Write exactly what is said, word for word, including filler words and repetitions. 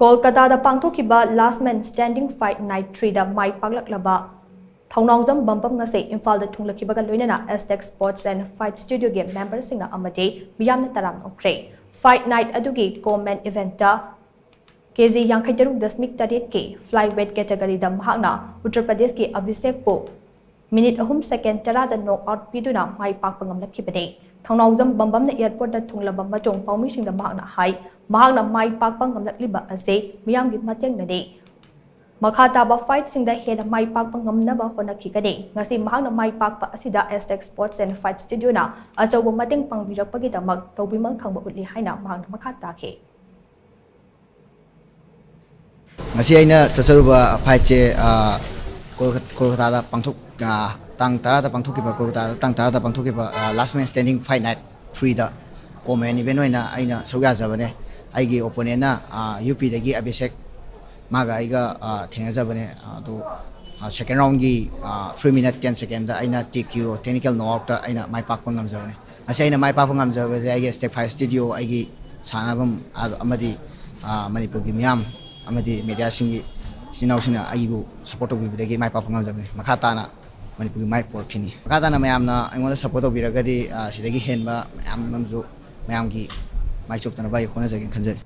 ꯀꯣꯜꯀꯇꯥꯗ ꯄꯥꯡꯊꯣꯛꯈꯤꯕ Last Man Standing Fight Night threeꯗ ꯃꯥꯏ ꯄꯥꯛꯂꯛꯂꯕ ꯊꯧꯅꯥꯎꯖꯝ ꯕꯝꯕꯝ ꯉꯁꯤ ꯏꯝꯐꯥꯜꯗ ꯊꯨꯡꯂꯈꯤꯕꯒ ꯂꯣꯏꯅꯅ Aztec Sports and Fight Studioꯒꯤ memberꯁꯤꯡꯅ ꯑꯃꯗꯤ ꯃꯤꯌꯥꯝꯅ ꯇꯔꯥꯝꯅ ꯑꯣꯛꯈ꯭ꯔꯦ꯫ Fight Night ꯑꯗꯨꯒꯤ co-main eventꯇ ꯀꯦ ꯖꯤ ꯌꯥꯡꯈꯩ ꯇꯔꯨꯛ ꯗꯁꯃꯤꯛ ꯇꯔꯦꯠꯀꯤ flyweight categoryꯗ ꯃꯍꯥꯛꯅ ꯎꯠꯇꯔ ꯄ꯭ꯔꯗꯦꯁꯀꯤ ꯑꯚꯤꯁꯦꯛꯄꯨ ꯃꯤꯅꯤꯠ ꯑꯍꯨꯝ ꯁꯦꯀꯦꯟ ꯇꯔꯥꯗ knock out ꯄꯤꯗꯨꯅ ꯃꯥꯏ ꯄꯥꯛꯄ ꯉꯝꯂꯛꯈꯤꯕꯅꯤ꯫ ꯊꯧꯅꯥꯎꯖꯝ ꯕꯝꯕꯝꯅ airportꯇ ꯊꯨꯡꯂꯕ ꯃꯇꯨꯡ ꯄꯥꯎꯃꯤꯁꯤꯡꯗ ꯃꯍꯥꯛꯅ ꯍꯥꯏ, ꯃꯍꯥꯛꯅ ꯃꯥꯏ ꯄꯥꯛꯄ ꯉꯝꯂꯛꯂꯤꯕ ꯑꯁꯤ ꯃꯤꯌꯥꯝꯒꯤ ꯃꯇꯦꯡꯅꯅꯤ꯫ ꯃꯈꯥ ꯇꯥꯕ fightꯁꯤꯡꯗ ꯍꯦꯟꯅ ꯃꯥꯏ ꯄꯥꯛꯄ ꯉꯝꯅꯕ ꯍꯣꯠꯅꯈꯤꯒꯅꯤ꯫ ꯉꯁꯤ ꯃꯍꯥꯛꯅ ꯃꯥꯏ ꯄꯥꯛꯄ ꯑꯁꯤꯗ Aztec Sports and Fight Studioꯅ ꯑꯆꯧꯕ ꯃꯇꯦꯡ ꯄꯥꯡꯕꯤꯔꯛꯄꯒꯤꯗꯃꯛ ꯇꯧꯕꯤꯃꯜ ꯈꯪꯕ ꯎꯠꯂꯤ ꯍꯥꯏꯅ ꯃꯍꯥꯛꯅ ꯃꯈꯥ ꯇꯥꯈꯤ꯫ ꯉꯁꯤ ꯑꯩꯅ ꯆꯠꯆꯔꯨꯕ fightꯁꯦ, ꯑ, ꯀꯣꯜꯀ-, ꯀꯣꯜꯀꯇꯥꯗ ꯄꯥꯡꯊꯣꯛ-, ꯑ, ꯇꯥꯡ ꯇꯔꯥꯗ ꯄꯥꯡꯊꯣꯛꯈꯤꯕ, ꯀꯣꯜꯀꯇꯥꯗ ꯇꯥꯡ ꯇꯔꯥꯗ ꯄꯥꯡꯊꯣꯛꯈꯤꯕ, ꯑ, Last Man Standing Fight Night threeꯗ co-main event ꯑꯣꯏꯅ ꯑꯩꯅ ꯁꯔꯨꯛ ꯌꯥꯖꯕꯅꯦ꯫ ꯑꯩꯒꯤ opponentꯅ, ꯑ, ꯌꯨ ꯄꯤꯗꯒꯤ ꯑꯚꯤꯁꯦꯛ, ꯃꯥꯒ ꯑꯩꯒ, ꯑ, ꯊꯦꯡꯅꯖꯕꯅꯦ꯫ ꯑꯗꯨ, ꯑ, second roundꯒꯤ, ꯑ, three minute ten secondꯗ ꯑꯩꯅ T K O, technical knockoutꯇ ꯑꯩꯅ ꯃꯥꯏ ꯄꯥꯛꯄ ꯉꯝꯖꯕꯅꯦ꯫ ꯉꯁꯤ ꯑꯩꯅ ꯃꯥꯏ ꯄꯥꯛꯄ ꯉꯝꯖꯕꯁꯦ ꯑꯩꯒꯤ Aztec Fight Studio, ꯑꯩꯒꯤ ꯁꯥꯟꯅꯐꯝ, ꯑ-, ꯑꯃꯗꯤ, ꯑ, ꯃꯅꯤꯄꯨꯔꯒꯤ ꯃꯤꯌꯥꯝ ꯑꯃꯗꯤ mediaꯁꯤꯡꯒꯤ ꯏꯆꯤꯟ ꯏꯅꯥꯎꯁꯤꯡꯅ ꯑꯩꯕꯨ support ꯇꯧꯕꯤꯕꯗꯒꯤ ꯃꯥꯏ ꯄꯥꯛꯄ ꯉꯝꯖꯕꯅꯤ꯫ ꯃꯈꯥ ꯇꯥꯅ ꯃꯅꯤꯄꯨꯔꯒꯤ ꯃꯥꯏ ꯄꯨꯔꯛꯈꯤꯅꯤ꯫ ꯃꯈꯥ ꯇꯥꯅ ꯃꯌꯥꯝꯅ ꯑꯩꯉꯣꯟꯗ support ꯇꯧꯕꯤꯔꯒꯗꯤ, ꯑ, ꯁꯤꯗꯒꯤ ꯍꯦꯟꯕ ꯃꯌꯥꯝ ꯑꯃꯁꯨ ꯃꯌꯥꯝꯒꯤ ꯃꯥꯏ ꯆꯨꯞꯇꯅꯕ ꯑꯩ ꯍꯣꯠꯅꯖꯒꯦꯅ ꯈꯟꯖꯔꯤ꯫